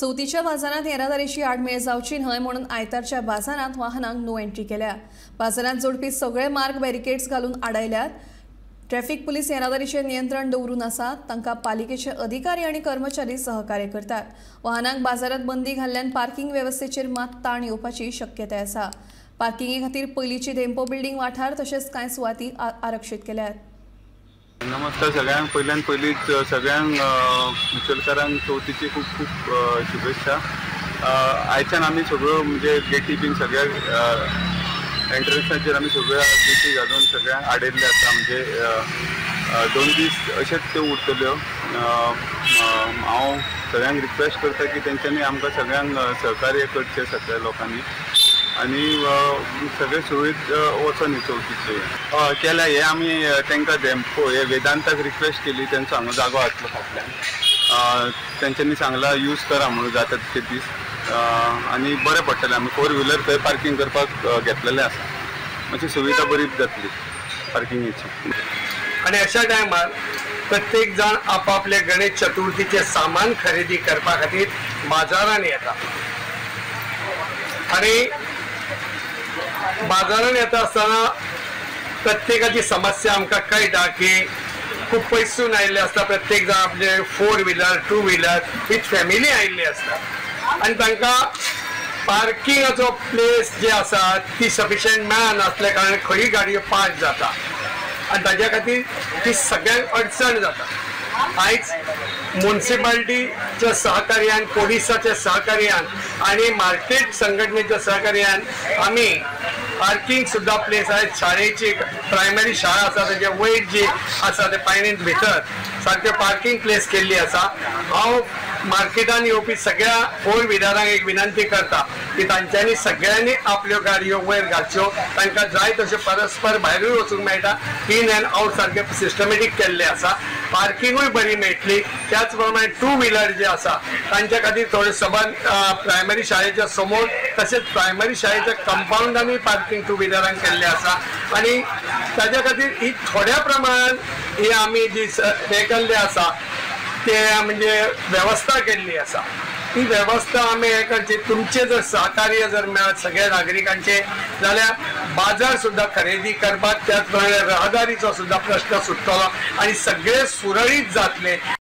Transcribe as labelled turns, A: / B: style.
A: चवथीच्या बाजारांत येरादारीची आडमेळ जावची न्हय म्हणून आयतारच्या बाजारांत वाहनांक नो एंट्री केल्या. बाजारांत जोडपी सगळे मार्ग बॅरिकेड्स घालून आडायल्यात. ट्रॅफिक पुलीस येरादारीचें नियंत्रण दवरून आसात. तांकां पालिकेचे अधिकारी आनी कर्मचारी सहकार्य करतात. वाहनांक बाजारांत बंदी घाल्ल्यान पार्किंग वेवस्थेचेर मात ताण येवपाची शक्यताय आसा. पार्किंगे खातीर पयलींची धेंपो बिल्डिंग वाठार तशेंच कांय सुवाती आरक्षीत केल्यात.
B: नमस्कार सगळ्यांक. पयल्यान पयलींच सगळ्यांक मुसलकारांक चवथीची खूब खूब शुभेच्छा. आयच्यान आमी सगळ्यो म्हणजे गेटी बीन सगळ्या एंट्रन्साचेर आमी सगळ्या गेटी घालून सगळ्यांक आडयल्ले आसा. म्हणजे 2 दीस अशेंच त्यो उरतल्यो. हांव सगळ्यांक रिक्वेस्ट करता की तेंच्यांनी आमकां सगळ्यांक सहकार्य करचें सगळ्या लोकांनी आनी सगळें सुरळीत वचोन चवथीचे हय केल्या. हे आमी तांकां धेंपो हे वेदांताक रिक्वेस्ट केली. तेंचो हांगा जागो आसलो फाटल्यान, तेंच्यांनी सांगला यूज करा म्हणून जाता तितके दीस आनी बरें पडटलें. आमी 4 व्हिलर थंय पार्किंग करपाक घेतलेलें आसा, मातशी सुविधा बरी जातली पार्किंगेची.
C: आनी अशा टायमार प्रत्येक जाण आपापले गणेश चतुर्थीचें सामान खरेदी करपा खातीर बाजारान येता आनी बाजारान येता आसतना प्रत्येकाची समस्या आमकां कळटा की खूब पयसून आयिल्ले आसता. प्रत्येक जाण आपले 4 व्हिलर 2 व्हिलर विथ फॅमिली आयिल्ली आसता आनी तांकां पार्किंगाचो प्लेस जे आसा ती सफिशियंट मेळनासल्या कारणान खंय गाडयो पार्क जाता आनी ताज्या खातीर ती सगळ्यांक अडचण जाता. आयज मुन्सिपाल्टीच्या सहकार्यान, पोलिसाच्या सहकार्यान आनी मार्केट संघटनेच्या सहकार्यान आमी पार्किंग सुद्दां प्लेस आहे. शाळेची प्रायमरी शाळा आसा तेजे वयर जी आसा ते पायणींत भितर सारकें पार्किंग प्लेस केल्ली आसा. हांव मार्केटान येवपी सगळ्या 4 व्हिलरांक एक विनंती करता की तांच्यांनी सगळ्यांनी आपल्यो गाडयो वयर घालच्यो. तांकां जाय तशें परस्पर भायरूय वचूंक मेळटा. इन अँड आवट सारकें सिस्टमॅटीक केल्लें आसा. पार्किंगूय बरी मेळटली. त्याच प्रमाणे 2 व्हिलर जे आसा तांच्या खातीर थोडे सबंद प्रायमरी शाळेच्या समोर तशेंच प्रायमरी शाळेच्या कंपाउंडानूय पार्किंग 2 व्हिलरांक केल्लें आसा आनी ताज्या खातीर ही थोड्या प्रमाणान ही आमी जी हें केल्लें आसा ते म्हणजे वेवस्था केल्ली आसा. ही वेवस्था आमी हें करची. तुमचें जर सहकार्य जर मेळत सगळ्या नागरिकांचे जाल्यार बाजार सुद्दां खरेदी करपाक, त्याच प्रमाणे रहदारीचो सुद्दां प्रश्न सुट्टलो आनी सगळें सुरळीत जातलें.